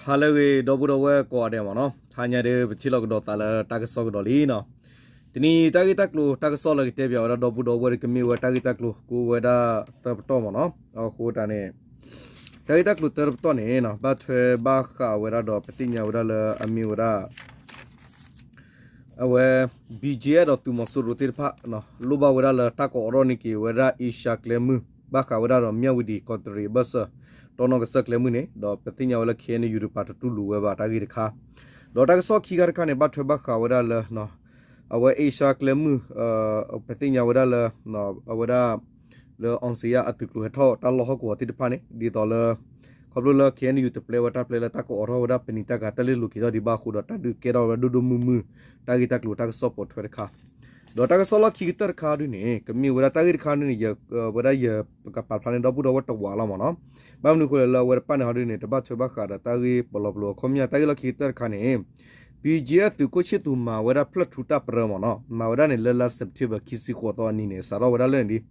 ဟါလၢအဂ့ၤ ဒီပုၢ်ဒီဝဲၢ်ကိးဂၤဒဲးမ့ၢ်နီၤ, ဟါညါဒီး ပထံၣ်လိာ်ကဒီးသးလၢတၢ်ကစီၣ်ကဒီးလံနီၤ. တနံၤတၢ်ဂ့ၢ်တၢ်ကျိၤတၢ်ကစီၣ်လၢကတဲပၠးဝဲဒၣ်ဒီပုၢ်ဒီဝဲၢ်ဒီး ကမ့ၢ်ဝဲတၢ်ဂ့ၢ်တၢ်ကျိၤကိးဝဲဒၣ်သၢပတီၢ်မ့ၢ်နီၤ. အဃိတၢ်န့ၣ် တၢ်ဂ့ၢ်တၢ်ကျိၤသၢပတီၢ်န့ၣ် ဘၣ်ထွဲဘၣ်ဃးဝဲဒၣ်ဒီး ပသ့ၣ်ညါဝဲဒၣ်လၢအမ့ၢ်ဝဲဒၣ် အဝဲ ဘံၣ်ကၠံၣ်အဲၣ် ဒီးသုးမီၤစိရိၤသ့ၣ်တဖၣ် လိၣ်ဘၣ်ဝဲဒၣ်လၢတၢ်ကအိးထီၣ်န့ၢ်က့ၤဝဲဒၣ်အ့ရှါကျဲမုၢ် ဘၣ်ဃးဝဲဒၣ်ဒီးမၠၣ်ဝတံၤ ကီးတရံးအဘၢၣ်စၢၤ တီနီၣ်ကစၢၢ်ကျဲမုၢ်န့ၣ် ဒီးပသ့ၣ်ညါဝဲလၢ ခ့ၣ်အဲၣ်ယူၣ် တကပၤတတူၢ်လိာ်ဝဲဘၣ်တၢ်ဂ့ၢ်တခါ, ဒီးတၢ်ကစီၣ်ခံခါတခါန့ၣ် ဘၣ်ထွဲဘၣ်ဃးဝဲဒၣ်လၢ အဝဲအ့ရှါကျဲမုၢ် ပသ့ၣ်ညါဝဲဒၣ်လၢ အဝဲဒၣ် လၢအီစ့ယါအသုးကျိၤဟဲထီၣ်တၢ်လီၢ်ဟီၣ်ကဝီၤသ့ၣ်တဖၣ်န့ၣ် ဒ်သိးလၢ ခီဖျိလၢ ခ့ၣ်အဲၣ်ယူၣ် တပျဲဝဲတၢ်ပျဲလၢတၢ်ကအိးထီၣ်ဝဲဒၣ်ပနံာ်တၢ်ကၤတၢ်လ့ၢ်လိၤက့ၤထီၣ်ဒံးဘၣ်အဃိဒီး တၢ်ဒုးကဲထီၣ်ဝဲဒၣ်ဒိၣ်ဒိၣ်မုၢ်မုၢ် တၢ်ဂ့ၢ်တၢ်ကျိၤတၢ်ကစီၣ်ပိာ်ထွဲတခါ, ဒီးတၢ်ကစီၣ်လီၢ်ခံကတၢၢ်တခါဒ်န့ၣ် ကမ့ၢ်ဝဲဒၣ်တၢ်ဂ့ၢ်တခါဒ်န့ၣ် ဝဲဒၣ်ယပကပာ်ဖျါန့ၢ်ဒီပုၢ်ဒီဝဲၢ်တဝးလီၤမ့ၢ်နီၤ. ဘၣ်မနုၤအဃိလဲၣ်လၢအဝဲတဖၣ်န့ၣ်ဟီဒ်န့ၣ် တဘၣ်ထွဲဘၣ်ဃးဒီးတၢ်ဂ့ၢ်ပလီၢ်ပလိာ်အခီပညီ တၢ်ဂ့ၢ်လီၢ်ခံကတၢၢ်တခါန့ၣ် ဘံၣ်ကၠံၣ်အဲၣ် သုးခိၣ်ဆံၣ်သူးမၤဝဲဒၣ်ဖျၢၣ်ထူတၢ်ပြၢမ့ၢ်နီၤ, မၤဝဲဒၣ်န့ၣ်လၢလါစဲးပထ့ဘၢၣ် ခံဆံဃိးသီအနံၤန့ၣ် စးထီၣ်ဝဲဒၣ်လၢန့ၣ်ဒ်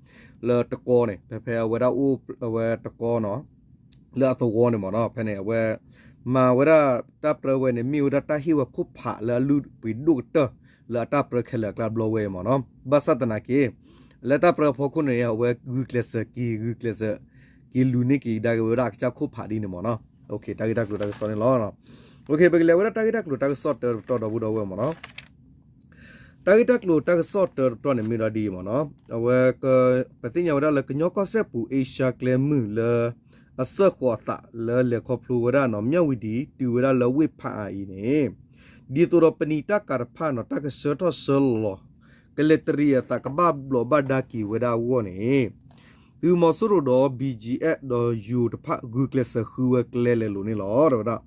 လၢတကီန့ၣ် ဖဲဖဲအဝဲဒၣ်အိၣ်အဝဲတကီနီၤ လၢအသဝီန့ၣ်မ့ၢ်နီၤ ဖဲန့ၣ် အဝဲ မၤဝဲဒၣ်တၢ်ပြၢဝဲန့ၣ် မ့ၢ်ဝဲဒၣ်တၢ်ဟ့ၣ်ဝဲခိၣ်ဖးလၢအလုၢ်ပှ့ၤဒိၣ်ကတၢၢ် လၢအတၢ်ပြၢခဲလၢာ်အကျါဘျီဝဲအံၤမ့ၢ်နီၤ. ဘၣ်ဆၣ်သနာ်က့ လၢတၢ်ပြၢအဖီခိၣ်န့ၣ် အဝဲဂုာ်ကျဲးစၢးက့ၤ ဂုာ်ကျဲးစၢး က့ၤလူၤန့ၢ်က့ၤကဒါက့ၤဝဲဒၣ်အကစၢ်ခိၣ်ဖးဒ်န့ၣ်မ့ၢ်နီၤ. တၢ်ဂ့ၢ်တၢ်ကျိၤတၢ်ကစီၣ်န့ၣ်လီၤ. ပကလဲၤဝဲဒၣ်တၢ်ဂ့ၢ်တၢ်ကျိၤတၢ်ကစီၣ်တၢတပတီၢ်ဒီပုၢ်ဒီဝဲၢ်မ့ၢ်နီၤ. တၢ်ဂ့ၢ်တၢ်ကျိၤတၢ်ကစီၣ်တၢတပတီၢ်န့ၣ်မ့ၢ်ဒၣ်ဒ်အံၤမ့ၢ်နီၤ. အဝဲ ပသ့ၣ်ညါဝဲဒၣ်လၢကညီကီၢ်စဲၣ်ပူၤ အ့ရှါကျဲမုၢ်လၢ အစၢဃိးအသးလၢလဲၤခီဖျိဝဲဒၣ်နီၤ မၠၣ်ဝတံၤတုၤဝဲဒၣ်လၢဝ့ၢ်ဖးအါအံၤန့ၣ် ဒ်သိးဒီးပနံာ်တၢ်ကၤတဖၣ်နီၤ တၢ်ကဆှၢထီၣ်ဆှၢလီၤ ကလဲၤတရံးအသးကဘၣ်ဘျီးဘၣ်ဒါက့ၤဝဲဒၣ်အဂီၢ်န့ၣ် သုးမီၤစိရိၤဒီး ဘံၣ်ကၠံၣ်အဲၣ် ဒီးယိၤတဖၣ် ဂုာ်ကျဲးစၢးဃုဝဲကျဲလဲၤလိာ်န့ၣ်လီၤ တဲဝဲဒၣ်.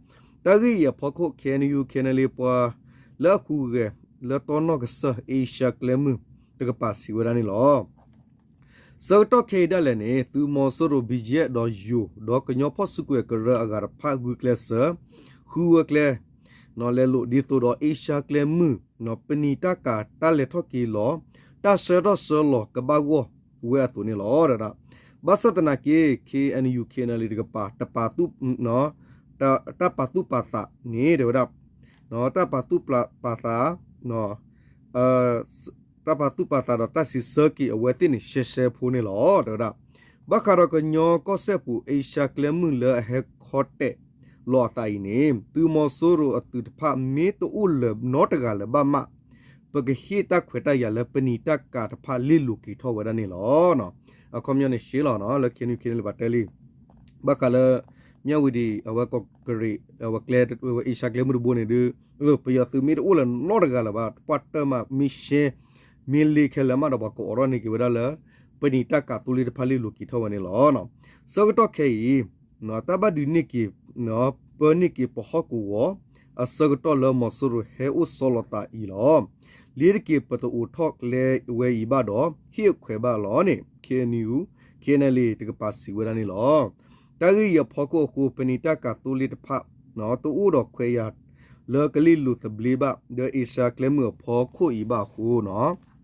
တၢ်ဂ့ၢ်အံၤအဖီခိၣ် ခ့ၣ်အဲၣ်ယူၣ် ခ့ၣ်အဲၣ်ယူၣ် ပှၤလၢအဟူးဂဲၤလၢတီနီၣ်ကစၢၢ် အ့ရှါကျဲမုၢ်တကပၤစံးဝဲဒၣ်န့ၣ်လီၤ. ဆၢကတီၢ်ခဲအံၤဒၣ်လဲာ်န့ၣ် သုးမီၤစိရိၤ ဘံၣ်ကၠံၣ်အဲၣ် ဒီးယိၤ ဒီးကညီဖီၣ်စုကဝဲၤကရၢအဂၤတဖၣ် ဂုာ်ကျဲးစၢး ဃုဝဲကျဲ လဲၤလိာ်ဒ်သိးဒီး အ့ရှါကျဲမုၢ် ပနံာ်တၢ်ကၤတၢ်လဲၤထီၣ်က့ၤလီၤ တၢ်ဆှၢထီၣ်ဆှၢလီၤကဘၣ်ဂီၢ်ဝဲအသိးန့ၣ်လီၤ တဲဝဲဒၣ်. ဘၣ်ဆၣ်သနာ်က့ ခ့ၣ်အဲၣ်ယူၣ် ခ့ၣ်အဲၣ်ယူၣ် တကပၤ တပာ်သူၣ် တၢ်ပာ်သူၣ်ပာ်သးန့ၣ် တဲဝဲဒၣ် တၢ်ပာ်သူၣ်ပာ်သး တၢ်ပာ်သူၣ်ပာ်သးဒီးတၢ်စံးဆၢက့ၤအဝဲသ့ၣ်န့ၣ် ရှဲရှဲဖိန့ၣ်လီၤ တဲဝဲဒၣ်. ဘၣ်ဃးဒီးကညီကီၢ်စဲၣ်ပူၤ အ့ရှါကျဲမုၢ်လၢအဟဲခီတဲာ်လီၤအသးအံၤန့ၣ် သုးမီၤစိရိၤအသုးတဖၣ် မ့ၢ်တအိၣ်လၢၤနီတဂၤလၢၤဘၣ်မး ပကဟ့ၣ်တၢ်ခွဲးတၢ်ယာ်လၢပနံာ်တၢ်ကၤတဖၣ်လ့ၢ်လိၤက့ၤထီၣ်ဝဲဒၣ်န့ၣ်လီၤ. အခီပညီန့ၣ်ရှဲလီၤ လၢ ခ့ၣ်အဲၣ်ယူၣ် ခ့ၣ်အဲၣ်ယူၣ် ဘၣ်တဲလံ ဘၣ်ဃးလၢ မၠၣ်ဝတံၤ အဝဲကီးကရံး အဝဲကျဲ အ့ရှါကျဲမုၢ်တဘိန့ၣ်ဒီး ပယီၤသုးမ့ၢ်တအိၣ်လၢၤနီတဂၤလၢၤဘၣ် ပှၢ်တၢၢ်မးမ့ၢ်ရှဲ မ့ၢ်လ့ခဲလၢာ်မးဒီး ပှၤကအိးထီၣ်န့ၢ်က့ၤဝဲဒၣ်လၢ ပနံာ်တၢ်ကၤသိလ့ၣ်တဖၣ်လ့ၢ်လိၤက့ၤထီၣ်ဝဲန့ၣ်လီၤ. ဆၢကတီၢ်ခဲအံၤ တၢ်ဘၣ်ဒုးန့ၢ်က့ၤ ပၢန့ၢ်က့ၤပဟီၣ်ကဝီၤ အဆၢကတီၢ်လၢမီၤစိရိၤဟဲအိၣ်ဆီလီၤသးအံၤလီၤ. လ့ၤတက့ၤပတအိးထီၣ်ကျဲဝဲအံၤဘၣ်ဒီး ဟ့ၣ်အခွဲးဘၣ်လီၤန့ၣ် ခ့ၣ်အဲၣ်ယူၣ် ခ့ၣ်အဲၣ်ယူၣ် တကပၤစံးဝဲဒၣ်န့ၣ်လီၤ. တၢ်ဂ့ၢ်အံၤအဖီခိၣ်အဃိ ပနံာ်တၢ်ကၤသိလ့ၣ်တဖၣ် တအိၣ်ဒီးခွဲးယာ်လၢကလ့ၢ်လိၤသဘျ့ဘၣ် ဒီးအ့ရှါကျဲမုၢ်အဖီခိၣ်အံၤဘၣ်အဃိနီၤ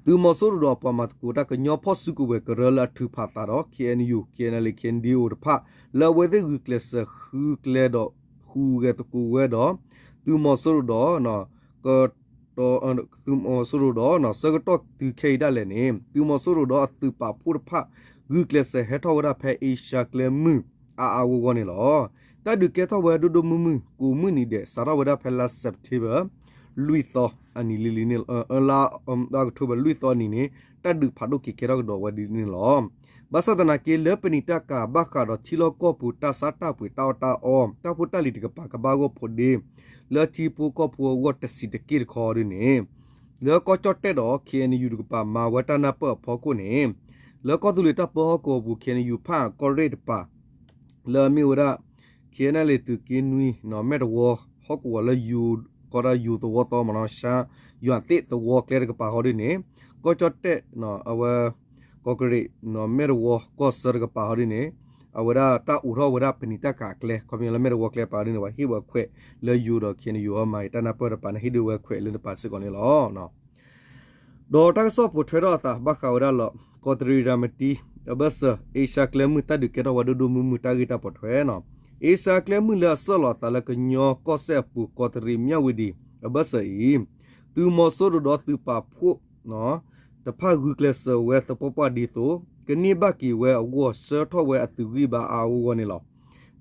သုးမီၤစိရိၤဒီးအပှၤမၤသကိးတၢ်ကညီဖီၣ်စုကဝဲၤကရၢလၢအထုးဖးသးဒီး ခ့ၣ်အဲၣ်ယူၣ် ခ့ၣ်အဲၣ်ယူၣ် ခ့ၣ်အဲၣ်ယူၣ် ဒီး လၢအဝဲသ့ၣ်ဂုာ်ကျဲးစၢးဃုကျဲဒီး ဟူးဂဲၤသကိးဝဲဒီး သုးမီၤစိရိၤဒီး သုးမီၤစိရိၤဒီး ဆၢကတီၢ်တုၤခဲအံၤဒၣ်လဲာ်န့ၣ် သုးမီၤစိရိၤဒီးအသုးပာ်ဖှိၣ်တဖၣ် ဂုာ်ကျဲးစၢးဟဲထီၣ်ဝဲဒၣ်ဖဲအ့ရှါကျဲမုၢ်အါအါဂီၢ်ဂီၢ်န့ၣ်လီၤ. တၢ်ဒုးကဲထီၣ်ဝဲဒိၣ်ဒိၣ်မုၢ်မုၢ် ကိးမုၢ်နံၤဒဲး စးထီၣ်ဝဲဒၣ်ဖဲလါစဲးပထ့ဘၢၣ် လွံၢ်သီအနံၤလံလံန့ၣ် လါ October လွံၢ်သီအနံၤန့ၣ် တၢ်ဒုးဖးဒိၣ်က့ၤကဲထီၣ်ကဒီးဝဲဒ်န့ၣ်လီၤ. ဘၣ်ဆၣ်သနာ်က့ လၢပနံာ်တၢ်ကၤဘၣ်ဃးဒီးထံလီၢ်ကီၢ်ပူၤတၢ်ဆါတၢ်ပှ့ၤတၢ်အီၣ်တၢ်အီ တၢ်ဖိတၢ်လံၤတကပၤကဘၣ်ဂီၢ်ဖိးဒ့ လၢထံဖိကီၢ်ဖိအဂီၢ်တဆံးတက့ၢ်တခီဒ်န့ၣ် လၢကီၢ်ကၠီၣ်တဲၣ်ဒီး ခ့ၣ်အဲၣ်ယူၣ် တကပၤမၤဝဲတၢ်နၢ်ပၢၢ်အဖီခိၣ်န့ၣ် လၢကီၢ်သူလ့ၤတၢ်ပၢဟီၣ်ကဝီၤပူၤ ခ့ၣ်အဲၣ်ယူၣ် ဖၣ်အကီၢ်ရ့ၣ်တကပၤ လၢအမ့ၢ်ဝဲဒၣ် ခ့ၣ်အဲၣ်ယူၣ် သုးက့နွံ မဲၢ်တဝီ ဟီၣ်ကဝီၤလၢယိၤ ကီၢ်ဒၣ်ယိၤသဝီသီမ့ၢ်နီၤ ရှါ ယွၤသ့ၣ်သဝီကျဲတကပၤဟီဒ်န့ၣ် ကီၢ်ကၠီၣ်တဲၣ် အဝဲ ကီးကရံး မဲၢ်တဝီ ကီၢ်ဆၢတကပၤဟီဒ်န့ၣ် အဝဲဒၣ်တၢ်အိးထီၣ်ဝဲဒၣ်ပနံာ်တၢ်ကၤအကျဲ ခီပညီလၢမဲၢ်တဝီကျဲပာ်ဒ်န့ၣ် ပှၤဟ့ၣ်ဝဲခွဲးလၢယိၤဒီး ခ့ၣ်အဲၣ်ယူၣ် ဟီမၤတၢ်နၢ်ပၢၢ်တကပၤန့ၣ် ဟ့ၣ်ဒုးဝဲခွဲးလၢတကပၤစ့ၢ်ကီးန့ၣ်လီၤ. ဒီးတၢ်ကစီၣ်ပိာ်ထွဲထီၣ်အသးဘၣ်ဃးဝဲဒၣ်လၢ ကီးတရံးရၤမတံ အဘၢၣ်စၢၤ အ့ရှါကျဲမုၢ်တၢ်ဒုးကဲထီၣ်ဝဲဒိၣ်ဒိၣ်မုၢ်မုၢ်တၢ်ဂ့ၢ်တၢ်ပိာ်ထွဲနီၤ အ့ရှါကျဲမုၢ်လၢအဆှၢလီၤအသးလၢကညီကီၢ်စဲၣ်အပူၤ ကီးတရံး မၠၣ်ဝတံၤ အဘၢၣ်စၢၤအံၤ သုးမီၤစိရိၤဒီးသုးပာ်ဖှိၣ် တဖၣ်ဂုာ်ကျဲးစၢးဝဲသပှၢ်ပှၢ်ဒ်သိး ကန့ၢ်ဘၣ်က့ၤဝဲအဂီၢ် ဆှၢထီၣ်ဝဲအသုးဂံၢ်ဘါအါအါဂီၢ်ဂီၢ်န့ၣ်လီၤ.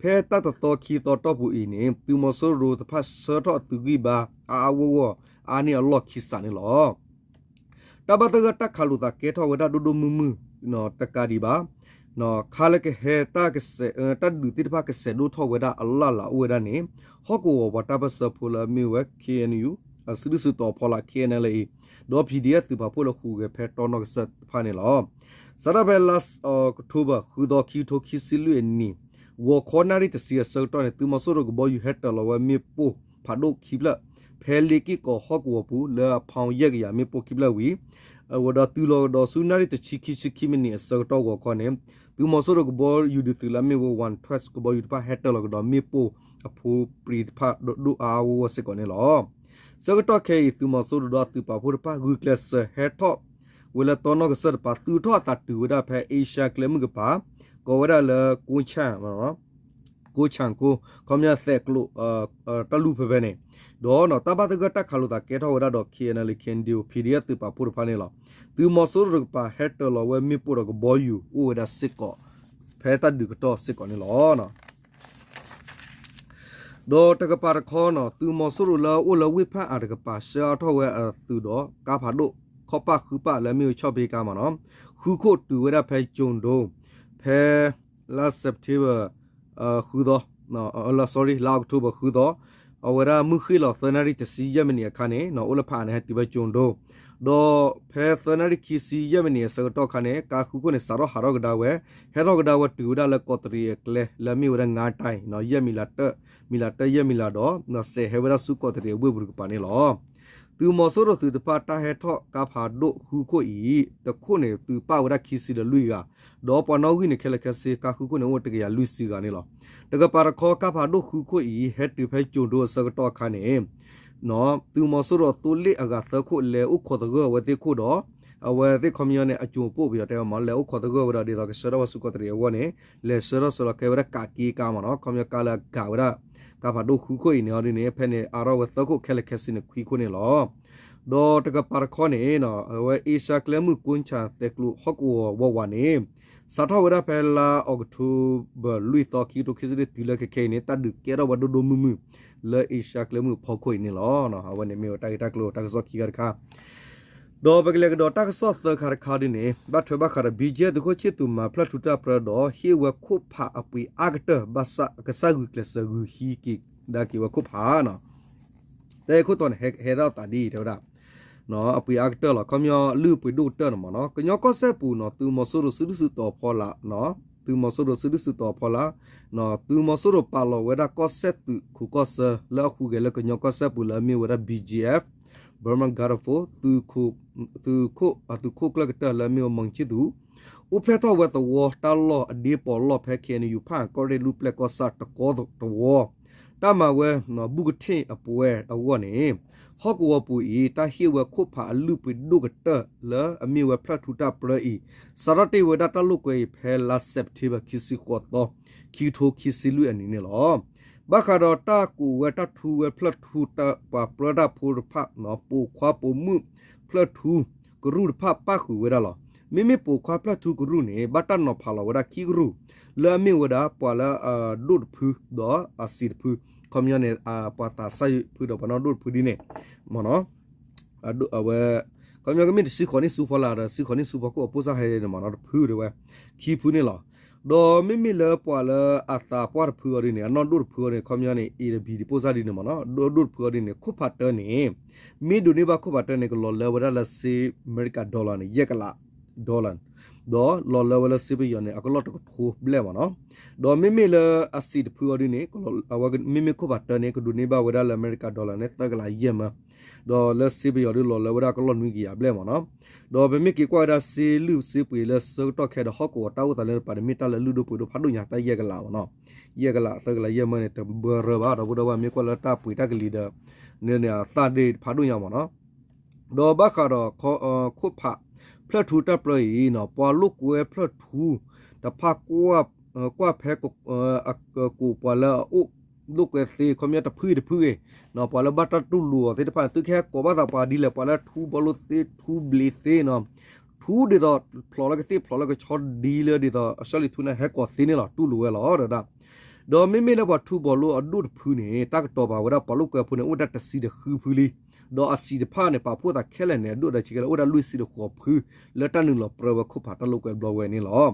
ဖဲတၢ်တသီခံသီတီၢ်ပူၤအံၤန့ၣ် သုးမီၤစိရိၤတဖၣ်ဆှၢထီၣ်အသုးဂံၢ်ဘါ အါအါဂီၢ်ဂီၢ် အါန့ၢ်အလီၢ်ခံစးန့ၣ်လီၤ. တၢ်ဘၣ်သဂၢၢ်တၢ်ခးလိာ်သးကဲထီၣ်ဝဲဒၣ်ဒိၣ်ဒိၣ်မုၢ်မုၢ် တကးဒံးဘၣ် ခါလၢကဟဲတၢ်ကစဲး တၢ်ဒုးသ့ၣ်တဖၣ်ကစဲးဒိၣ်ထီၣ်ဝဲဒၣ်အလၢ်လၢ်အိၣ်ဝဲဒၣ်န့ၣ် ဟီၣ်ကဝီၤပှၤတၢ်ပၢၢ်ဆၢဖိလၢအမ့ၢ်ဝဲ ခ့ၣ်အဲၣ်ယူၣ် စုဒုၣ်စုတီၤအဖီလာ် ခ့ၣ်အဲၣ်ယူၣ် ဒီး ပီၣ်ဒီအ့ၣ် သုးပာ်ဖှိၣ်လၢဟူးဂဲၤဖဲတီနီၢ်ကစၢၢ်တဖၣ်န့ၣ်လီၤ. စးထီၣ်ဖဲလါအီးကထိဘၢၣ် ဃုသီ ခံကထိခံဆံလွံၢ်အနံၣ် ဂီၤခီနၣ်ရံၣ်တဆံအဆၢကတီၢ်န့ၣ် သုးမီၤစိရိၤကဘီယူၤဟဲတၢၤလီၤဝဲမ့ၣ်ပိၢ်ဖးဒိၣ်ခံဖျၢၣ် ဖဲလ့က့ၢ်ကီးဟီၣ်ကဝီၤပူၤ လၢအဖီယဲၢ်ကယၤမ့ၣ်ပိၢ်ခံဖျၢၣ်ဝံၤ အဝဲဒီးတုၤလီၤကဒီးဆူနၣ်ရံၣ်တဆံခံဆံခံမံးနံးအဆၢကတီၢ်ဂီၤခီန့ၣ် သုးမီၤစိရိၤကဘီယူၤဒုးသုးလၢအမ့ၢ်ဝဲ One Trust ကဘီယူၤတဖၣ်ဟဲတၢၤလီၤကဒီးမ့ၣ်ပိၢ်အဖိပြံတဖၣ်ဒိၣ်ဒိၣ်အါအါဂီၢ်ဂီၢ်စ့ၢ်ကီးန့ၣ်လီၤ. ဆၢကတီၢ်ခဲအံၤ သုးမီၤစိရိၤဒီးအသုးပာ်ဖှိၣ်တဖၣ်ဂုာ်ကျဲးစၢးဟဲထီၣ်ဝဲလၢတီနီၢ်ကစၢၢ်တပၤ သုးထီၣ်အသးတုၤဝဲဒၣ်ဖဲအ့ရှါကျဲမုၢ်ကပၤ ကိးဝဲဒၣ်လၢ ကိဆၣ် ကိဆၣ်ကိ ခီပညီသဲးကျိး တၢ်လူၢ်ဖဲဖဲန့ၣ် ဒီးတၢ်ဘၣ်သဂၢၢ်တၢ်ခးလိာ်သးကဲထီၣ်ဝဲဒၣ်ဒီး ခ့ၣ်အဲၣ်ယူၣ် ခ့ၣ်အဲၣ်ယူၣ် ပီၣ်ဒီအ့ၣ် သုးပာ်ဖှိၣ်တဖၣ်န့ၣ်လီၤ. သုးမီၤစိရိၤတကပၤဟဲတၢၤလီၤဝဲမ့ၣ်ပိၢ်ဒီးကဘီယူၤအိၣ်ဝဲဒၣ်စ့ၢ်ကီး ဖဲတၢ်ဒုးကတီၢ်စ့ၢ်ကီးန့ၣ်လီၤ. ဒီးတကပၤတခီနီၤ သုးမီၤစိရိၤလၢအိၣ်လၢဝ့ၢ်ဖၣ်အၣ်တကပၤ ဆှၢအါထီၣ်ဝဲအသုးဒီး ကါဖးဒိၣ်ခီၣ်ပၣ်ဃုပၣ်လၢအမ့ၢ်ဝဲဆီၣ်ဖ့ကါမးနီၤ ဃုခိၣ်တုၤဝဲဒၣ်ဖဲကၠိၤဒိ ဖဲလါ September ဃုသီ sorry လါ October ဃုသီ အဝဲဒၣ်မုၢ်ဃ့ၢ်လီၤသၢနၣ်ရံၣ်တဆံယဲၢ်မံးနံးအခါန့ၣ် အိၣ်လၢဖၣ်အၣ်န့ၣ် ဟဲတုၤဖဲကၠိၤဒိ ဒီးဖဲသၢနၣ်ရံၣ်ခံဆံယဲၢ်မံးနံးအဆၢကတီၢ်အခါန့ၣ် ကါဃုခိၣ်န့ၣ် စးထီၣ်ဟးထီၣ်ကဒါဝဲ ဟဲထီၣ်ကဒါဝဲတုၤဝဲဒၣ်လၢကီးတရံးအကျဲ လၢအမ့ၢ်ဝဲဒၣ် ငါးတိုင် ယဲၢ်မံးလးတၢၣ် မံးလးတၢၣ်ယဲၢ်မံးလးဒီး စဲးဟဲဝဲဒၣ်ဆူကီးတရံးအဝ့ၢ်ပူၤတကပၤန့ၣ်လီၤ. သုးမီၤစိရိၤသုးတဖၣ်တၢ်ဟဲထီၣ်ကါဖးဒိၣ်ဃုခိၣ်အံၤ တခိၣ်န့ၣ် သုးပၣ်ဝဲဒၣ်ခံဆံဒီးလွံၢ်ဂၤ ဒီးပှၤနီၣ်ဂံၢ်န့ၣ် ခဲလၢာ်ခဲဆ့ ကါဃုခိၣ်န့ၣ် အိၣ်တကယၤလွံၢ်ဆံဂၤန့ၣ်လီၤ. တကပၤတခီ ကါဖးဒိၣ်ဃုခိၣ်အံၤ ဟဲတုၤဖဲကၠိၤဒိအဆၢကတီၢ်အခါန့ၣ် သုးမီၤစိရိၤသိလ့ၣ်အဂၤသၢခိၣ် လဲၤအိၣ်ခိးသဂၢၢ်အဝဲသ့ၣ်ခိၣ်ဒီး အဝဲသ့ၣ်ခီပညီန့ၣ် အကၠိၤပိၣ်ပယီၤတဲဝဲမး လဲၤအိၣ်ခိးသဂၢၢ်ဝဲဒီး ဒ်သိးကဆှၢထီၣ်ဝဲဆူကီးတရံးအဂီၢ်န့ၣ် လဲၤဆှၢထီၣ်ဆှၢလီၤကဲဝဲဒၣ်ကးက့ကါမးနီၤ ခီပညီကါလၢအကးဝဲဒၣ် ကါဖးဒိၣ်ဃုခိၣ်အံၤန့ၣ်အီၤဒ်န့ၣ် ဖဲန့ၣ်အါထီၣ်ဝဲသၢခိၣ် ခဲလၢာ်ခဲဆ့န့ၣ် ခွံခိၣ်န့ၣ်လီၤ. ဒီးတကပၤတခီန့ၣ် အဝဲအ့ရှါကျဲမုၢ် ကိဆၣ် သဲးကျိးဟီၣ်ကဝီၤဝးဝးန့ၣ် စးထီၣ်ဝဲဒၣ်ဖဲလါ October လွံၢ်သီ ခံကထိခံဆံလွံၢ်တုၤလၢခဲခဲအံၤန့ၣ် တၢ်ဒုးကဲထီၣ်ဝဲဒိၣ်ဒိၣ်မုၢ်မုၢ် လၢအ့ရှါကျဲမုၢ်အဖီခိၣ်အံၤန့ၣ်လီၤ. အဝဲန့ၣ်မ့ၢ်ဝဲတၢ်ဂ့ၢ်တၢ်ကျိၤတၢ်ကစီၣ်ခံခါတခါ ဒီးပကလဲၤကဒီးတၢ်ကစီၣ်သၢခါတခါဒ်န့ၣ် ဘၣ်ထွဲဘၣ်ဃးဒီး ဘံကၠဲၣ် သုးခိၣ်ဆံၣ်သူးမၤဖျၢၣ်ထူတၢ်ပြၢဒီး ဟ့ၣ်ဝဲခိၣ်ဖးအပှ့ၤအါကတၢၢ် ဘၣ်ဆၣ်ကစၢ်ဂုာ်ကျဲးစၢးဂုာ်ဟံးက့ၤကဒါက့ၤဝဲခိၣ်ဖးနီၤ တဲခိၣ်တီန့ၣ် ဟဲထီၣ်သးဒ်အံၤ တဲဝဲဒၣ် အပှ့ၤအါကတၢၢ်လီၤ ခီပညီလုၢ်ပှ့ၤဒိၣ်ကတၢၢ်န့ၣ်မးနီၤ ကညီကီၢ်စဲၣ်ပူၤနီၤ သုးမီၤစိရိၤစုဒုၣ်စုတီၤအဖီလာ် သုးမီၤစိရိၤစုဒုၣ်စုတီၤအဖီလာ် သုးမီၤစိရိၤပာ်လီၤဝဲဒၣ်ကီၢ်စဲၣ်သုးခိၣ်ကီၢ်ဆၢ လၢအဟူးဂဲၤလၢကညီကီၢ်စဲၣ်ပူၤလၢအမ့ၢ်ဝဲဒၣ် ဘံကၠဲၣ် Burma Guard Force သုးခိၣ် အသုးခိၣ်ကျၢၢ်ကတၢၢ်လၢအမ့ၢ်ဝဲ မီၣ်ဆံၣ်သူး အိၣ်ဖျဲၣ်ထီၣ်ဝဲသဝီတၢ်လီၢ်အဒ့ပီးလီၢ်ဖဲ ခ့ၣ်အဲၣ်ယူၣ် ဖၣ်အၣ် ကီၢ်ရ့ၣ်လုၢ်ပျဲၢ်ကီၢ်ဆၣ်တကီသဝီ တၢ်မၤဝဲ ဘူးကထ့ၣ်အပှဲၤအဂီၢ်န့ၣ် ဟီၣ်ကဝီၤပူၤအံၤ တၢ်ဟ့ၣ်ဝဲခိၣ်ဖးအလုၢ်ပှ့ၤဒိၣ်ကတၢၢ်လၢအမ့ၢ်ဝဲဖျၢၣ်ထူတၢ်ပြၢအံၤ စးထီၣ်တ့ၢ်ဝဲဒၣ်တၢ်လိာ်ကွဲအံၤဖဲလါ September ခံဆံဃိးသီ ခံကထိခံဆံလွံၢ်အနံၤန့ၣ်လီၤ. ဘၣ်ဃးဒီးတၢ်ကူးဝဲတၢ်ထူဝဲဖျၢၣ်ထူ ပှၤပြၢတၢ်ဖိတဖၣ် ပိာ်ခွါပိာ်မုၣ်ဖျၢၣ်ထူကရူၢ်တဖၣ်ပၣ်ဃုာ်ဝဲဒၣ်လီၤ. မ့မ့ၢ်ပိာ်ခွါဖျၢၣ်ထူကရူၢ်န့ၣ် ဘၣ်တၢ်နီၤဖးလီၤဝဲဒၣ်ခံကရူၢ် လၢအမ့ၢ်ဝဲဒၣ်ပှၤလၢအဒိၣ်တဖု ဒီးအစံးတဖု ခီပညီန့ၣ် ပှၤသးစၢ်ဖုဒီးပှၤနီၢ်ဒိၣ်တဖုဒ်န့ၣ် မ့ၢ်နီၤ အဝဲ ခီပညီကမ့ၢ်တဆံဃိးနံၣ်ဆူဖီလာ်ဒီး ဆံဃိးနံၣ်ဆူဖီခိၣ်အပိၢ်စၢ်ဟဲန့ၣ်မ့ၢ်နီၤ တဖုဒၣ်ဝဲ ခံဖုန့ၣ်လီၤ. ဒီးမ့မ့ၢ်လၢပှၤလၢအသးပှၢ်တဖုအီၤဒ်န့ၣ် အနီၢ်ဒိၣ်တဖုအီၤန့ၣ် ခီပညီန့ၣ် A ဒီး B ဒ်ပိၢ်စၢ်ဒ်န့ၣ်မ့ၢ်နီၤ ဒိၣ်ဒိၣ်တဖုအီၤဒ်န့ၣ် ခိၣ်ဖးတၢန့ၣ် မ့ၢ်ဒိးန့ၢ်ဘၣ်ခိၣ်ဖးတၢန့ၣ် ကလီၤလၢဝဲဒၣ်လၢစ့အမဲရကၤ dollar န့ၣ် ယဲၢ်ကလး dollar ဒီးလီၤလၢဝဲလၢစ့ပယီၤန့ၣ် အကလီၢ်တကထိဘျဲၣ်မ့ၢ်နီၤ ဒီးမ့မ့ၢ်လၢအစံးတဖုအီၤဒ်န့ၣ် အဝဲမ့မ့ၢ်ခိၣ်ဖးတၢန့ၣ် ကဒိးန့ၢ်ဘၣ်ဝဲဒၣ်လၢအမဲရကၤ dollar န့ၣ် သၢကလးယဲၢ်မၢ ဒီးလၢစ့ပယီၤဒ်လီၤလၢဝဲဒၣ်ကလီၢ်နွံကယၤဘျဲၣ်မ့ၢ်နီၤ ဒီးပမ့ၢ်က့ၤကွၢ်ဝဲဒၣ်စ့လုၢ်စ့ပှ့ၤလၢဆၢကတီၢ်ခဲဒီးဟီၣ်ကဝီၤတၢ်အိၣ်သးလၢတပၤန့ၣ် မ့ၢ်တၢ်လၢလုၢ်ဒိၣ်ပှ့ၤဒိၣ်ဖးဒိၣ်ညါ တၢ်ယဲၢ်ကလးမ့ၢ်နီၤ ယဲၢ်ကလးသၢကလးယဲၢ်မၢန့ၣ် တဘၢရၢဘၣ် ဒီပုၢ်ဒီဝဲၢ်မ့ၢ်ကွၢ်လၢတၢ်ပှ့ၤတၢ်ကလံၤဒီး န့ၣ်န့ၣ် အသၣ်ဒ့ၣ်ဖးဒိၣ်ညါမ့ၢ်နီၤ ဒီးဘၣ်ဃးဒီး ခိၣ်ဖး ဖျၢၣ်ထူတၢ်ပြၢအံၤ ပှၤလိာ်ကွဲဖျၢၣ်ထူ တဖၣ်ကွၢ် ကွၢ်ဖဲ ကိးပှၤလၢအအိၣ်လိာ်ကွဲသ့ ခီပညီတဖုဂ့ၤတဖုဂ့ၤ, ပှၤလၢဘၣ်တၢ်တူၢ်လိာ်အီၤသ့ၣ်တဖၣ်န့ၣ် သုကဟဲကိးဘၣ်သးပှၤဒ်လဲၣ်, ပှၤလၢထူဘီလိသ့ ထူဘျံးသ့နီၤ, ထူဒ်သိးဖျိးလၢကသ့ၣ်ဖျိးလၢကဆီဒ်လၢဒ်သိးအဆီလံၤထူန့ၣ် ဟဲကိးသ့န့ၣ်လီၤ, တူၢ်လိာ်ဝဲလီၤ တဝဲဒၣ်. ဒီးမ့မ့ၢ်လၢပှၤထူဘီလိအဒိၣ်တဖုန့ၣ် တၢ်ကတီၤပာ်ဝဲဒၣ်ပှၤလိာ်ကွဲဖိန့ၣ် အိၣ်ဝဲဒၣ်တဆံဒီးဃုဖုလံ. ဒီးအစံးတဖၣ်န့ၣ် ပာ်ဖှိၣ်သးခဲလၢာ်န့ၣ် အဒိၣ်ဒီးဆံးကဲလၢ အိၣ်ဝဲဒၣ်လွံၢ်ဆံဒီးဃိးဖု လၢတၢ်နုာ်လီၤပြၢဝဲခိၣ်ဖးတၢ်လိာ်ကွဲဘျီဝဲန့ၣ်လီၤ.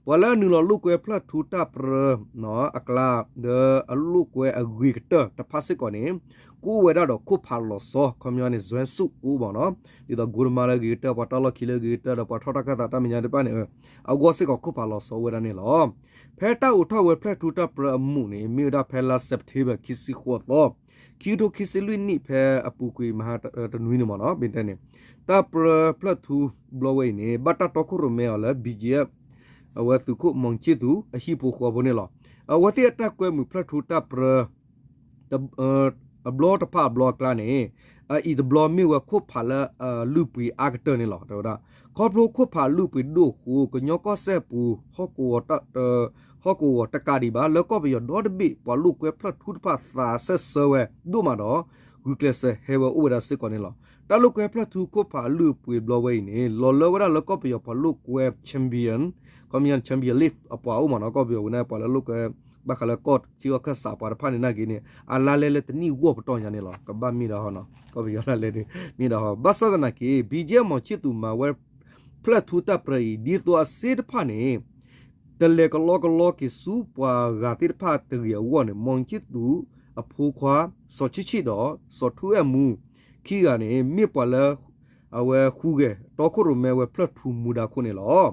ပှၤလၢအနုာ်လီၤလိာ်ကွဲဖျၢၣ်ထူတၢ်ပြၢ အကျါ ဒီးအလိာ်ကွဲအဂ့ၤကတၢၢ်တဖၣ်စ့ၢ်ကီးန့ၣ် ကအိၣ်ဝဲဒၣ်ဒီးခိၣ်ဖးလီၤဆီ ခီပညီန့ၣ် စွဲစူၣ်အိၣ်မ့ၢ်နီၤ, ဒ်သိးကီတမါလၢအဂ့ၤကတၢၢ် ပှၤတီလီၢ်ခံလၢအဂ့ၤကတၢၢ် ဒီးပှၤထီၣ်တၢ်ခၢၣ်သးတၢ်မဲာ်ညါတဖၣ်န့ၣ် အဂီၢ်စ့ၢ်ကီးခိၣ်ဖးလီၤဆီအိၣ်ဝဲဒၣ်န့ၣ်လီၤ. ဖဲတၢ်အိးထီၣ်ဝဲဖျၢၣ်ထူတၢ်ပြၢအမူးန့ၣ် မ့ၢ်ဝဲဒၣ်ဖဲလါ September ခံဆံဃိးသီ ခံကထိခံဆံလွံၢ်နံၣ် ဖဲအပူၤကွံာ်မဟါတနွံန့ၣ်မ့ၢ်နီၤ, မ့ၢ်တဲန့ၣ် တၢ်ပြၢဖျၢၣ်ထူဘျီဝဲအံၤန့ၣ် ဘၣ်တၢ်တီခိၣ်ရိၣ်မဲအီၤလၢ BGF အဝဲသုးခိၣ် မီၣ်ခၠံၣ်သူး အဟံၣ်ဖိဃီဖိန့ၣ်လီၤ. အဝဲသ့ၣ်အတၢ်ကွဲမုာ်ဖျၢၣ်ထူတၢ်ပြၢ အဘျီတဖၣ်အဘျီအကျါန့ၣ် အအံၤတဘျီမ့ၢ်ဝဲခိၣ်ဖးလၢအလုၢ်ပှ့ၤအါကတၢၢ်န့ၣ်လီၤ တဝဲဒၣ်. ခီဖျိခိၣ်ဖးလုၢ်ပှ့ၤဒိၣ်အဃိ ကညီကီၢ်စဲၣ်ပူၤ ဟီၣ်ကဝီၤတကးဒံးဘၣ် လၢကီၢ်ပယီၤဒီတဘ့ၣ် ပှၤလိာ်ကွဲဖျၢၣ်ထူတဖၣ်သးစဲးဆၢဝဲဒိၣ်မးဒီး ဂုာ်ကျဲးစၢးဟဲဝဲအိၣ်ဝဲဒၣ်စ့ၢ်ကီးန့ၣ်လီၤ. တၢ်လိာ်ကွဲဖျၢၣ်ထူခိၣ်ဖးလုၢ်ပှ့ၤဘျီဝဲအံၤန့ၣ် လီၤလၢဝဲဒၣ်လၢကီၢ်ပယီၤပှၤလိာ်ကွဲ champion ခီပညီ champion league အပှၤအိၣ်မ့ၢ်နီၤ, ကီၢ်ပယီၤဝဲန့ၣ် ပှၤလၢလိာ်ကွဲ ဘၣ်ဃးလၢကီၢ်ထံကီၢ်ခၢၣ်စးပှၤတဖၣ်န့ၣ်နာ်က့န့ၣ် အလါလဲလၢတနံၣ်ဂီၢ်ပတီၢ်ညါန့ၣ်လီၤ. ကဘၣ်မ့ၢ်ဒီးဟီနီၤ, ကီၢ်ပယီၤလါလဲဒ် မ့ၢ်ဒီးဟီ ဘၣ်ဆၣ်သနာ်က့ BGF မီၣ်ခၠံၣ်သူးမၤဝဲ ဖျၢၣ်ထူတၢ်ပြၢအံၤ ဒ်သိးအစ့တဖၣ်န့ၣ် တလဲၤကလီကလီက့ၤဆူပှၤဂၤသ့ၣ်တဖၣ်တဂ့ၤအဂီၢ်န့ၣ် မီၣ်ခၠံၣ်သူးအဖိခွါ စီၤဆံၣ်ဆံၣ်ဒီး စီၤထူအဲၣ်မူ ခံဂၤန့ၣ် မ့ၢ်ပှၤလၢ အဝဲဃုဂဲၤတီခိၣ်ရိၣ်မဲဝဲဖျၢၣ်ထူမူဒါခိၣ်န့ၣ်လီၤ.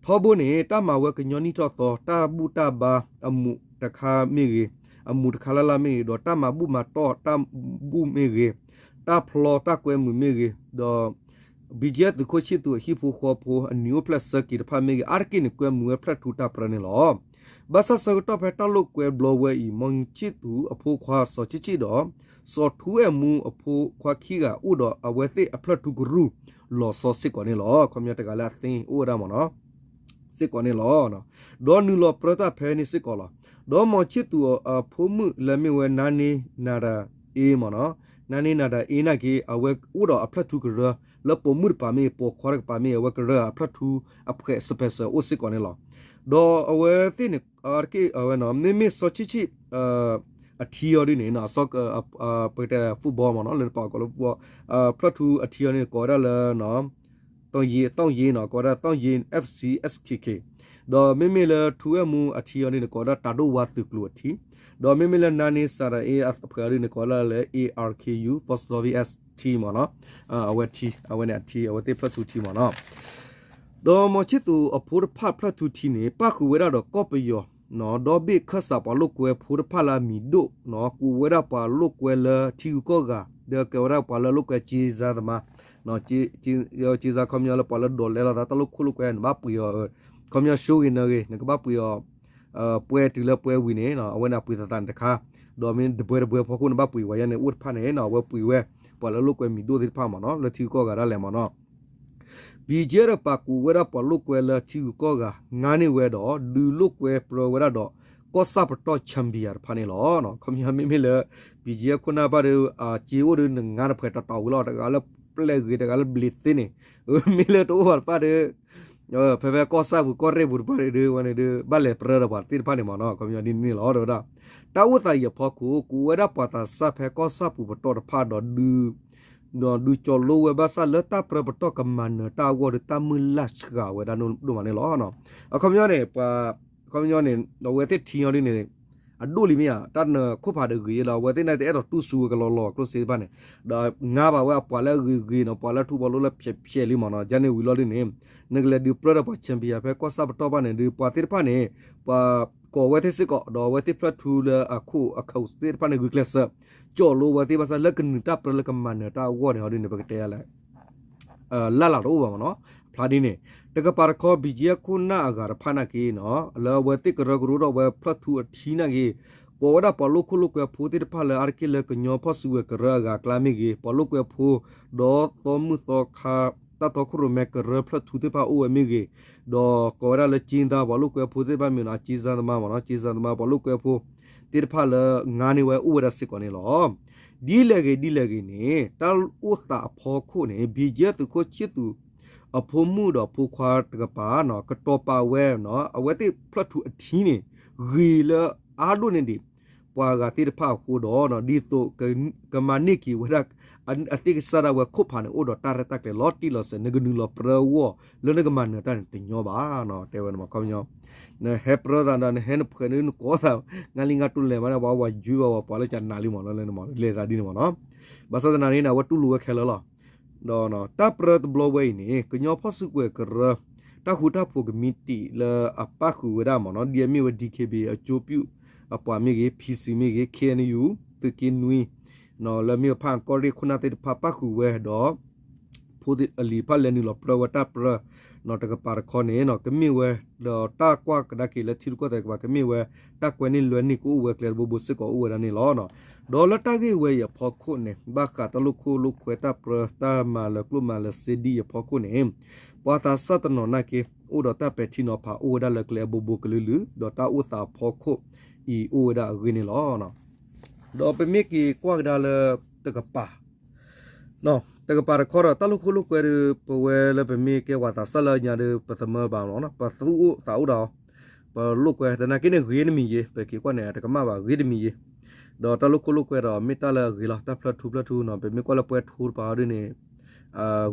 ထီဘိန့ၣ် တၢ်မၤဝဲကညီနံၣ်ထီၣ်သီ တၢ်ဘူၣ်တၢ်ဘါအမူးတခါမ့ၢ်ဂ့ၤ, အမူးတခါလၢ်လၢ်မ့ၢ်ဂ့ၤ, ဒီးတၢ်မၤဘူၣ်မၤတီၢ်တၢ်ဘူၣ်မ့ၢ်ဂ့ၤ, တၢ်ဖျီတၢ်ကွဲမုာ်မ့ၢ်ဂ့ၤ, ဒီး BGF သုးခိၣ်ဆံၣ်သူးအဟံၣ်ဖိဃီဖိအနံၤအိၣ်ဖျဲၣ်ဆၢက့ၤတဖၣ်မ့ၢ်ဂ့ၤ အါတက့ၢ်န့ၣ် ကွဲမုာ်ဝဲဖျၢၣ်ထူတၢ်ပြၢန့ၣ်လီၤ. ဘၣ်ဆၣ်ဆၢကတီၢ်ဖဲတၢ်လိာ်ကွဲဘျီဝဲအံၤ မီၣ်ခၠံၣ်သူးအဖိခွါစီၤဆံၣ်ဆံၣ်ဒီး စီၤထူအဲၣ်မူအဖိခွါခံဂၤအိၣ်ဒီးအဝဲသ့ၣ်အဖျၢၣ်ထူကရူၢ်လီၤဆီစ့ၢ်ကီးန့ၣ်လီၤ. ခီပညီတဂၤလၢအသ့အိၣ်ဝဲဒၣ်မ့ၢ်နီၤ စ့ၢ်ကီးန့ၣ်လီၤ. ဒီးနုာ်လီၤပြၢတၢ်ဖဲန့ၣ်စ့ၢ်ကီးလီၤ. ဒီးမီၣ်ခၠံၣ်သူးအဖိမုၣ်လၢမ့ၢ်ဝဲနါန့ၢ်နၤဒၤအ့မ့ၢ်နီၤ, နါန့ၢ်နၤဒၤအ့နာ်က့ အဝဲအိၣ်ဒီးအဖျၢၣ်ထူကရၢ လၢပိာ်မုၣ်တပၤမ့ၢ် ပိာ်ခွါတကပၤမ့ၢ် အဝဲကရၢအဖျၢၣ်ထူအဖှဲး special အိၣ်စ့ၢ်ကီးန့ၣ်လီၤ. ဒီးအဝဲသ့ၣ်န့ၣ် တက့ၢ်အဝဲနီၤ မ့မ့ၢ်စီၤဆံၣ်ဆံၣ် အထံအီၤဒ်န့ၣ် ပကတဲ football မ့ၢ်နီၤ လၢပှၤကိးလၢ football ဖျၢၣ်ထူအထံအီၤန့ၣ် ကိးဝဲဒၣ်လၢ သောင်ယင်းနီၤ ကိးဝဲဒၣ် သောင်ယင်း F C S K K ဒီးမ့မ့ၢ်လၢထူအဲၣ်မူအထံအီၤန့ၣ် ကိးဝဲဒၣ်တၤဒိၣ်ဝါသုးကျိၤအထံ, ဒီးမ့မ့ၢ်လၢနါန့ၢ်စၤဒၤအ့အဖှဲးအီၤဒ်န့ၣ် ကိးဝဲဒၣ်လၢ A R K U Post Office S T မ့ၢ်နီၤ, အဝဲထံ အဝဲန့ၣ်အထံ အဝဲသ့ၣ်ဖျၢၣ်ထူထံမ့ၢ်နီၤ. ဒီးမီၣ်ခၠံၣ်သူးအဖိတဖၣ်ဖျၢၣ်ထူထံန့ၣ် ပၣ်ဃုာ်ဝဲဒၣ်ဒီးကီၢ်ပယီၤ ဒီဘ့ၣ်ခၢၣ်စးပှၤလိာ်ကွဲဖိတဖၣ်လၢအမံၤဒိၣ်နီၤ, ကူးဝဲဒၣ်ပှၤလိာ်ကွဲလၢထံဂုၤကီၢ်ဂၤ, ဒီးကဲဝဲဒၣ်ပှၤလၢလိာ်ကွဲက့စါသမါ, က့စါခီပညီလၢပှၤလၢဒိးလဲလိာ်သးတၢ်လိာ်ခိၣ်လိာ်ကွဲ နဘၣ်ပှ့ၤအီၤ, ခီပညီ show ဂ့ၤနၢၤဂ့ၤ နကဘၣ်ပှ့ၤအီၤ, ပှဲၤတုၤလၢပှဲၤဝံၤန့ၣ် အဝဲန့ၣ်အပှ့ၤသးသးန့ၣ်တခါ, ဒီးမ့ၢ်တဘှဲတဘှဲဖီခိၣ်န့ၣ် ဘၣ်ပှ့ၤဝဲယါန့ၣ် အိၣ်တဖၣ်န့ၣ် အဝဲပှ့ၤဝဲ ပှၤလၢလိာ်ကွဲမံၤဒိၣ်သ့ၣ်တဖၣ်မ့ၢ်နီၤ လၢထံဂုၤကီၢ်ဂၤဒၣ်လဲာ်မ့ၢ်နီၤ. BGF ပာ်ကူးဝဲဒၣ်ပှၤလိာ်ကွဲလၢထံဂုၤကီၢ်ဂၤ ငါန့ၢ်ဝဲဒီး ဒုးလိာ်ကွဲပြၢဝဲဒၣ်ဒီး ကီၢ်ဆၣ်ပတီၢ် champion တဖၣ်န့ၣ်လီၤ. ခီပညီမ့မ့ၢ်လၢ BGF ခိၣ်နၢ်ဘၣ်ဒီး အစ့အိၣ်ဒီးနငါတဖှဲးတတီၤဝံၤလီၤ တဂၤလၢပျဲၢ်ဂ့ၤ တဂၤလၢဘျံးသ့န့ၣ်, မ့ၢ်လၢတအိၣ်ဘၣ်တဖၣ်ဒီး ဖဲဖဲကီၢ်ဆၣ်ပူၤကီၢ်ရ့ၣ်ပူၤတဖၣ်န့ၣ်ဒီး ဝဲန့ၣ်ဒီး ဘၣ်လဲၤပြၢဒီးပှၤသ့ၣ်တဖၣ်န့ၣ်မ့ၢ်နီၤ ခီပညီဒ်န့ၣ်လီၤ တဲဝဲဒၣ်. တၢ်အိၣ်သးအံၤအဖီခိၣ် ကူးဝဲဒၣ်ပှၤသးစၢ်ဖဲကီၢ်ဆၣ်ပူၤပတီၢ်တဖၣ်ဒီး ဒုးကၠီၤလိဝဲဘၣ်ဆၣ်လၢတၢ်ပြၢပတီၢ်ကမၤနၢၤတၢ်အဂီၢ်ဒီး တၢ်မုၢ်လၢ်စှၤဝဲဒၣ်ဒိၣ်မးန့ၣ်လီၤ. အခီပညီန့ၣ် ပှၤ အခီပညီန့ၣ် အဝဲသ့ၣ်ထံအီၤဒ်န့ၣ် အဒိၣ်လံမ့ၢ်ဧါ တၢ်နခိၣ်ဖးဒိၣ်ဂ့ၤလီၤ အဝဲသ့ၣ်န့ၣ်တအဲၣ်ဒိးတူၢ်စူၤဝဲကလီလီၤကျိၣ်စ့တဖၣ်န့ၣ် ဒီးငါဘၣ်ဝဲအပှၤလၢအဂ့ၤဂ့ၤနီၤ ပှၤလၢထူဘီလိလၢဖျဲးဖျဲးလံမ့ၢ်နီၤ ယန့ၣ်ဝံၤလီၤဒ်န့ၣ် နကလဲၤဒုးပြၢဒီးပှၤ champion ဖဲကီၢ်ဆၣ်ပတီၢ်ဘၣ်န့ၣ်ဒီး ပှၤသ့ၣ်တဖၣ်န့ၣ် ပှၤကိးဝဲသ့ၣ်စ့ၢ်ကီး ဒီးအဝဲသ့ၣ်ဖျၢၣ်ထူလၢအခိၣ်အခိၣ်သ့ၣ်တဖၣ်န့ၣ် ဂုာ်ကျဲးစၢး ကၠီၣ်လိဝဲသ့ၣ်ဘၣ်ဆၣ်လၢကနုာ်တၢ်ပြၢလၢကမၤနၢၤတၢ်အဂီၢ်န့ၣ် ဟီဒ်န့ၣ် ပကတဲယၤလဲၣ် လၢ်လၢ်တအိၣ်ဘၣ်မ့ၢ်နီၤ ဖျါဒ်န့ၣ် တကပၤတခီ ဘံၣ်ကၠံအခိၣ်နၢ်အဂၤတဖၣ်နာ်က့နီၤ လၢအဝဲသ့ၣ်ကရၢကရိဒီးအဝဲဖျၢၣ်ထူအထံနာ်က့ ကိးဝဲဒၣ်ပှၤလိာ်ခိၣ်လိာ်ကွဲဖိသ့ၣ်တဖၣ်လၢအါတက့ၢ်လၢကညီဖီၣ်စုကဝဲၤကရၢအဂၤအကျါမ့ၢ်ဂ့ၤ ပှၤလိာ်ကွဲဖိ ဒီးသီမုၢ်သီခါ တၢ်တီခိၣ်ရိၣ်မဲကရၢဖျၢၣ်ထူသ့ၣ်တဖၣ်အိၣ်ဝဲမ့ၢ်ဂ့ၤ, ဒီးကိးဝဲဒၣ်လၢကၠ့သါပှၤလိာ်ကွဲဖိသ့ၣ်တဖၣ်မ့ၢ်နီၤ ကၠ့သါသမားမ့ၢ်နီၤ ကၠ့သါသမားပှၤလိာ်ကွဲဖိ သ့ၣ်တဖၣ်လၢငါန့ၢ်ဝဲအိၣ်ဝဲဒၣ်စ့ၢ်ကီးန့ၣ်လီၤ. ဒ်လဲၣ်ဂ့ၤဒ်လဲၣ်ဂ့ၤန့ၣ် တၢ်အိၣ်သးအဖီခိၣ်န့ၣ် ဘံကဲသုးခိၣ်ဆံၣ်သူး အဖိမုၣ်ဒီးဖိခွါတကပၤနီၤ ကတီၤပာ်ဝဲနီၤ အဝဲသ့ၣ်ဖျၢၣ်ထူအထံန့ၣ် ဂ့ၤလၢအါဒိၣ်န့ၢ်ဒံး ပှၤဂၤသ့ၣ်တဖၣ်အဃိဒီး ဒ်သိးကမၤန့ၢ်က့ၤဝဲဒၣ် အသ့ၣ်ကစၢ်ဒၣ်ဝဲခိၣ်ဖးန့ၣ် အိၣ်ဒီးတၢ်ရဲၣ်တၢ်ကျဲၤလီၤတံၢ်လီၤဆဲး နကနုာ်လီၤပြၢအဂီၢ် လၢနကမၤနၢၤတၢ်န့ၣ်တညီဘၣ်နီၤ တဲဝဲန့ၣ်မး ခီပညီ နဟဲပြၢသးဒီး နဟဲနဖှဲးနနကိးသး ငါလံငါတိလဲၤမးန့ၣ် ပှၤဝဲယွၤဘၣ်ဝဲ ပှၤလၢကနၣ်လံမး လၢလၢန့ၣ်မး လဲၤသးဒ်န့ၣ်မးနီၤ ဘၣ်ဆၣ်သနာ်န့ၣ် အဝဲတူၢ်လိာ်ဝဲခဲလၢာ်လီၤ. ဒီးတၢ်ပြၢတဘျီဝဲအံၤန့ၣ် ကညီဖီၣ်စုကဝဲၤကရၢ တၢ်ဃူတၢ်ဖိးကမံးတံာ်လၢအပၣ်ဃုာ်ဝဲဒၣ်မ့ၢ်နီၤ ဒ်အမ့ၢ်ဝဲ DKBA အကၠိပျူၣ်အပှၤမ့ၢ်ဂ့ၤ PC မ့ၢ်ဂ့ၤ KNU သုးက့နွံ လၢမ့ၢ်ဖၣ်အကီၢ်ရ့ၣ်ခိၣ်နၢ်သ့ၣ်တဖၣ်ပၣ်ဃုာ်ဝဲဒီး ဖိအလံၤတဖၣ်လဲၤနုာ်လီၤပြၢဝဲတၢ်ပြၢ နီၤတကပၤတခီန့ၣ်နီၤ ကမ့ၢ်ဝဲ ဒီးတၢ်ကွၢ်ကဒါက့ၤလၢထံရူၢ်ကီၢ်သဲးတကပၤ ကမ့ၢ်ဝဲ တၢ်ကွဲန့ၢ်လွဲန့ၢ်ကအိၣ်ဝဲကျဲတဘိဘိစ့ၢ်ကီးအိၣ်ဝဲဒၣ်န့ၣ်လီၤ. ဒီးလၢတၢ်ဂ့ၢ်ဝဲအံၤအဖီခိၣ်န့ၣ် ဘၣ်ဃးတၢ်လိာ်ခိၣ်လိာ်ကွဲတၢ်ပြၢ တၢ်မၤလၢကျိၣ်မၤလၢစ့ဒ်အံၤအဖီခိၣ်န့ၣ် ပှၤသးစၢ်တနီၤနာ်က့ အိၣ်ဒီးတၢ်ပဲာ်ထံနီၤဖးအိၣ်ဝဲဒၣ်လၢကျဲအဘိဘိကလုာ်လုာ် ဒီးတၢ်အိၣ်သးအဖီခိၣ်အံၤအိၣ်ဝဲဒၣ်အဂ့ၢ်န့ၣ်လီၤ. ဒီးပမ့ၢ်က့ၤကွၢ်ကဒါလၢတကပၤ တကပၤတခီဒီးတၢ်လိာ်ခိၣ်လိာ်ကွဲဒီး ပဝဲလၢပမ့ၢ်ကဲပှၤသးစၢ်လၢညါဒီး ပသမၢဘၣ်မ့ၢ်နီၤ ပသူၣ်အိၣ်သးအိၣ်ဒၣ်အီၤ ပလိာ်ကွဲ သနာ်က့န့ၣ်ဂ့ၤတမံၤယ့ၤ ပက့ၤကွၢ်န့ၣ် တကမၣ်ဘၣ်ဂ့ၤတမံၤယ့ၤ ဒီးတၢ်လိာ်ခိၣ်လိာ်ကွဲဒီး မ့ၢ်တၢ်လၢအဂ့ၤလီၤ တၢ်ဖျၢၣ်ထူဖျၢၣ်ထူနီၤ ပမ့ၢ်ကွၢ်လၢပှဲၤထူတပၤအီၤဒ်န့ၣ်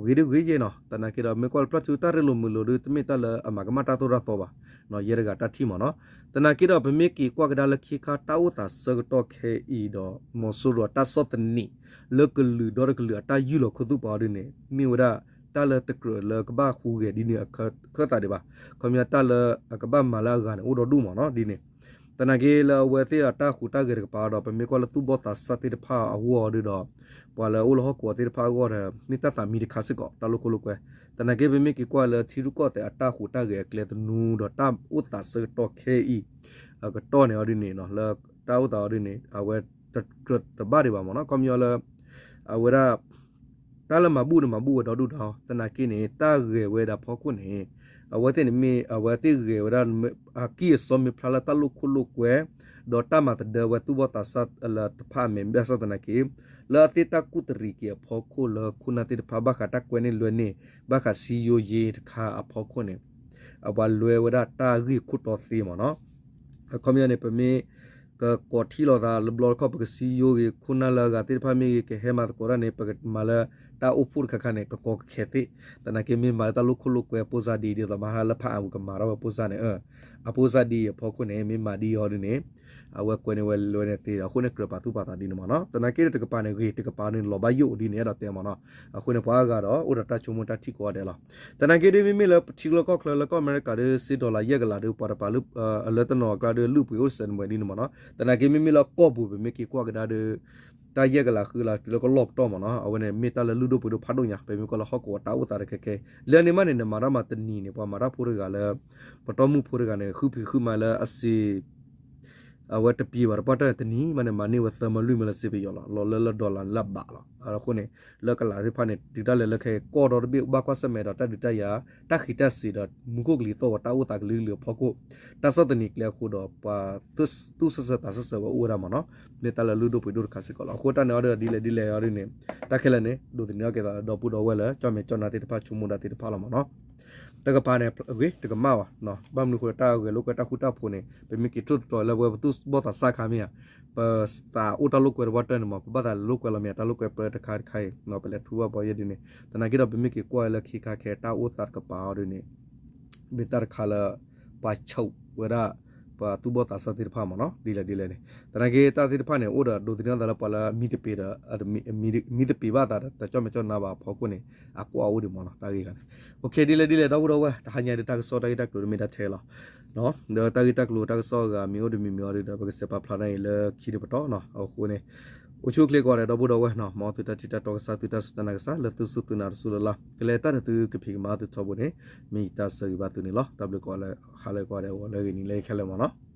ဂ့ၤဒ်ဂ့ၤယ့ၤနီၤ သနာ်က့ဒီး မ့ၢ်ကွၢ်လၢဖျၢၣ်ထူတၢ်ရ့လိာ်မုာ်လိာ်ဒီး တမ့ၢ်တၢ်လၢအမၤကမၣ်တၢ်သိၣ်တၢ်သီဘၣ် ယဲတဂၤတၢ်ထံၣ်မ့ၢ်နီၤ သနာ်က့ဒီး ပမ့ၢ်က့ၤကွၢ်ကဒါလၢခံခါတၢ်အိၣ်သးဆၢကတီၢ်ခဲအံၤဒီး မီၤစိရိၤအတၢ်ဆီၣ်သနံး လၢကလုာ်ဒီတကလုာ်အတၢ်ယူၢ်လီၤခူသူၣ်ပၤအီၤဒ်န့ၣ် မ့ၢ်ဝဲဒၣ် တၢ်လၢတကြၢးလၢကဘၣ်ဟူးဂဲၤဒ်န့ၣ်အခၢၣ်သးဒံးဘၣ် ခီပညီတၢ်လၢအကဘၣ်မၤလၢအဂၤန့ၣ် အိၣ်ဒီဒူၣ်မ့ၢ်နီၤ ဒ်န့ၣ် သနာ်က့လၢအဝဲသ့ၣ်အတၢ်ဟူးတၢ်ဂဲၤတကပၤဒီး ပမ့ၢ်ကွၢ်လၢသူၣ်ဘီၣ်သးစၢ်သ့ၣ်တဖၣ်အဂီၢ်ဒီး ပှၤလၢအိၣ်လၢဟီၣ်ကဝီၤသ့ၣ်တဖၣ်အဂီၢ်ဒီး မ့ၢ်တၢ်သးမံတခါစ့ၢ်ကီး တၢ်လိာ်ခိၣ်လိာ်ကွဲ သနာ်က့ပမ့ၢ်က့ၤကွၢ်လၢထံရူၢ်ကီၢ်သဲးအတၢ်ဟူးတၢ်ဂဲၤအကျဲသနူဒီး တၢ်အိၣ်သးဆၢကတီၢ်ခဲအံၤ အကတီၢ်န့ၣ်အီၤဒ်န့ၣ် လၢတၢ်အိၣ်သးအီၤဒ်န့ၣ် အဝဲတကြၢးတဘၣ်ဒံးဘၣ်မ့ၢ်နီၤ ခီပညီလၢ အဝဲဒၣ် တၢ်လၢမၤဘူၣ်န့ၣ် မၤဘူၣ်ဝဲဒီဒူၣ်ဒီး သနာ်က့န့ၣ် တၢ်ဂဲၤဝဲဒၣ်ဖီခိၣ်န့ၣ် အဝဲသ့ၣ်န့ၣ်မ့ၢ် အဝဲသ့ၣ်ဂဲၤဝဲဒၣ် အကံၢ်အစီမ့ၢ်ဖျါလၢတၢ်လိာ်ခိၣ်လိာ်ကွဲ ဒီးတၢ်မၤသဒၢဝဲသူၣ်ဘီၣ်သးစၢ်လၢတဖၣ်အမဲာ် ဘၣ်ဆၣ်သနာ်က့ လၢအသ့ၣ်တၢ်ကူၣ်တရံးက့ၤအဖီခိၣ်လၢခိၣ်နၢ်သ့ၣ်တဖၣ် ဘၣ်ဃးတၢ်ကွဲန့ၢ်လွဲန့ၢ် ဘၣ်ဃးစည်းရုံးရေးတခါအဖီခိၣ်န့ၣ် အပှၤလွဲဝဲဒၣ်တၢ်ဂ့ၢ်ခိၣ်တီသ့မ့ၢ်နီၤ အခီပညီန့ၣ် ပမ့ၢ်ကကိးထံၣ်လိာ်သးလၢဘျီတခီၣ် ပကစည်းရုံးက့ၤ ခိၣ်နၢ်လၢအဂၤသ့ၣ်တဖၣ်မ့ၢ်ဂ့ၤ ကဟဲမၤသကိးတၢ်န့ၣ် ပကမၤလၢတၢ်အိၣ်ဖှိၣ်တခါခါန့ၣ် ကကီကခဲသ့, သနာ်က့မ့ၢ်မၤလၢတၢ်လိာ်ခိၣ်လိာ်ကွဲ ပိၢ်စၢ်ဒ်အံၤ ဒ်သိးမဟါလၢဖးအါပူၤကမၤထီၣ်ဝဲပိၢ်စၢ်န့ၣ်, အပိၢ်စၢ်ဒ်အံၤအဖီခိၣ်န့ၣ် မ့ၢ်မၤဒ်အံၤအီၤဒ်န့ၣ် အဝဲကွဲန့ၢ်ဝဲလွဲန့ၢ်သ့ဒီး အဃိန့ၣ် ကြၢးပာ်သူၣ်ပာ်သးဒ်န့ၣ်မ့ၢ်နီၤ. သနာ်က့ဒီးတကပၤန့ၣ်ဂ့ၤ တကပၤန့ၣ်လီၤဘၣ်ယိၣ်ဒ်န့ၣ် အဲၣ်ဒိးတဲမ့ၢ်နီၤ. အဃိန့ၣ် ပှၤအါဂၤဒီး အိၣ်ဒီးတၢ်ဆိကမိၣ်တၢ်ထံၣ်ကိးဂၤဒဲးလီၤ. သနာ်က့ဒ်မ့မ့ၢ်လၢထံကျါကီၢ်ချၢလၢကီၢ်အမဲရကၤဒီး စ့ဒီလၤယဲၢ်ကလးဒီး ပှၤတပၤလၢ လၢတနီၤအကျါဒီး လုၢ်ပှ့ၤအိၣ်စဲးနွဲၣ်ဒ်န့ၣ်မ့ၢ်နီၤ. သနာ်က့မ့မ့ၢ်လၢကီၢ်ပူၤ ပမ့ၢ်က့ၤကွၢ်ကဒါဒီး တၢ်ယဲၢ်ကလးဃုကလးတုၤလၢကလီၢ်ပတီၢ်မ့ၢ်နီၤ. အဝဲန့ၣ် မ့ၢ်တၢ်လၢလုၢ်ဒိၣ်ပှ့ၤဒိၣ်ဖးဒိၣ်ညါ ပမ့ၢ်ကွၢ်လၢဟီၣ်ကဝီၤတၢ်အိၣ်သးတခဲခဲ လၢန့ၣ်မးန့ၣ် နမၤတၢ်မၤတနံၤန့ၣ် ပှၤမၤတၢ်ဖိတဂၤလၢ ပတီၢ်မုၢ်ဖိတဂၤန့ၣ် ဃုဖံးဃုမၤလၢအစ့ အဝဲတပျံၤဘၣ်တပှၢ်တၢၢ်န့ၣ် တနံၤမးန့ၣ် မၤန့ၢ်ဝဲသၢမၢလွံၢ်မၢလၢစ့ပယီၤလီၤ. လီၤလၢလၢ dollar န့ၣ်လၢအဘးလီၤ. အဃိန့ၣ် လၢကလးသ့ၣ်တဖၣ်န့ၣ် တုၤတၢ်လဲၤလၢခဲအံၤ ကီၢ်ဒီတဘ့ၣ်ဘၣ်ကွၢ်ဆၢၣ်မဲာ်ဒီးတၢ်ဒုးတၢ်ယၤ တၢ်ဃံးတၢ်စ့ၤဒီး မူခိၣ်ကလံၤသီၣ်ဝဲတၢ်အိၣ်သးကလုာ်ကလုာ်အဖီခိၣ် တၢ်ဆီၣ်သနံးကျဲအဃိဒီး ပှၤသူၣ်ဆၢၣ်ဆၢသးဆၢၣ်ဆၢဝဲအိၣ်ဝဲဒၣ်မ့ၢ်နီၤ. မ့ၢ်တၢ်လၢလုၢ်ဒိၣ်ပှ့ၤဒိၣ်တခါစ့ၢ်ကီးလီၤ. အဃိတၢ်န့ၣ်အီၤဒီးဒ်လဲၣ်ဒ်လဲၣ်အီၤဒ်န့ၣ် တၢ်ခဲလၢာ်န့ၣ် ဒိးသန့ၤထီၣ်က့ၤသးဒီပုၢ်ဒီဝဲၢ်လၢကၠီၣ်မဲာ်ကၠီၣ်နါသ့ၣ်တဖၣ် ဆိကမိၣ်ဒၣ်သ့ၣ်တဖၣ်လီၤမ့ၢ်နီၤ. တကပၤန့ၣ် ဂ့ၤတကမၣ်ဘၣ်, ဘၣ်မနုၤအဃိ တၢ်ဂဲၤလိာ်ကွဲတၢ်ဃူတၢ်ဖိးန့ၣ် ပမ့ၢ်က့ၤထိၣ်သတြီၤလၢပဝဲပသူၣ်ဘီၣ်သးစၢ်ခါမ့ၢ်ဧါ, ပသးအိၣ်တၢ်လိာ်ကွဲတဝီတၢၢ်န့ၣ်မ့ၢ် ပဘၣ်သးလိာ်ကွဲလီၤမ့ၢ်ဧါ, တၢ်လိာ်ကွဲပြၢတခါတခါအံၤ ပလဲၤထူဘၣ်ဘီယဲၢ်ဒ်န့ၣ်. သနာ်က့ဒီး ပမ့ၢ်က့ၤကွၢ်လၢခံခါခဲတၢ်အိၣ်သးတကပၤအီၤဒ်န့ၣ် မ့ၢ်တၢ်တခါလၢ ပှၤဆိးဝဲဒၣ် ပှၤသူၣ်ဘီၣ်သးစၢ်သ့ၣ်တဖၣ်မ့ၢ်နီၤ ဒ်လဲၣ်ဒ်လဲၣ်န့ၣ်. သနာ်က့တၢ်သ့ၣ်တဖၣ်န့ၣ် အိၣ်ဒီးဒိးသန့ၤအသးလၢပှၤလၢမံသပ့ၤဒီး မံသပ့ၤဘၣ်သးဒီး တၢ်ကၠီၣ်မဲာ်ကၠီၣ်နါဘၣ်အဖီခိၣ်န့ၣ် အကွၢ်အိၣ်ဒံးမ့ၢ်နီၤ တၢ်ဂ့ၢ်ဂၤန့ၣ်. ဒ်လဲၣ်ဒ်လဲၣ် ဒီပုၢ်ဒီဝဲၢ် တဟါညါဒ်တၢ်ကစီၣ်တၢ်ဂ့ၢ်တၢ်ကျိၤဒ်မ့ၢ်ဒၣ်ထဲလီၤ. ဒီးတၢ်ဂ့ၢ်တၢ်ကျိၤတၢ်ကစီၣ်အဂၤမ့ၢ်အိၣ်တမံၤမံၤအီၤဒ်ဒီး ပကစဲးပာ်ဖျါနၢ်အံၤလၢခံတပတီၢ်နီၤ. အဃိန့ၣ် အိၣ်ဆူၣ်အိၣ်ချ့ကိးဂၤဒဲး ဒီပုၢ်ဒီဝဲၢ်နီၤ, မ်သုတၢ်ထံၣ်တၢ်တီကစၢ် သုတၢ်စူၢ်တၢ်နာ်ကစၢ် လၢသုစူၢ်သုနာ်တစူၢ်လၢ်လၢ် ကလဲၤတၢ်ဒီးသုကဖံးကမၤသုထီဘိန့ၣ် မ့ၢ်ယတၢ်ဆၢဂ့ၤဘၣ်သုန့ၣ်လီၤ. တၢ်ဘျုးကိးဂၤဒဲး ဟါလၢကိးဂၤဒဲး ဂီၤလၢဂ့ၤနံၤလၢခဲလၢာ်မ့ၢ်နီၤ.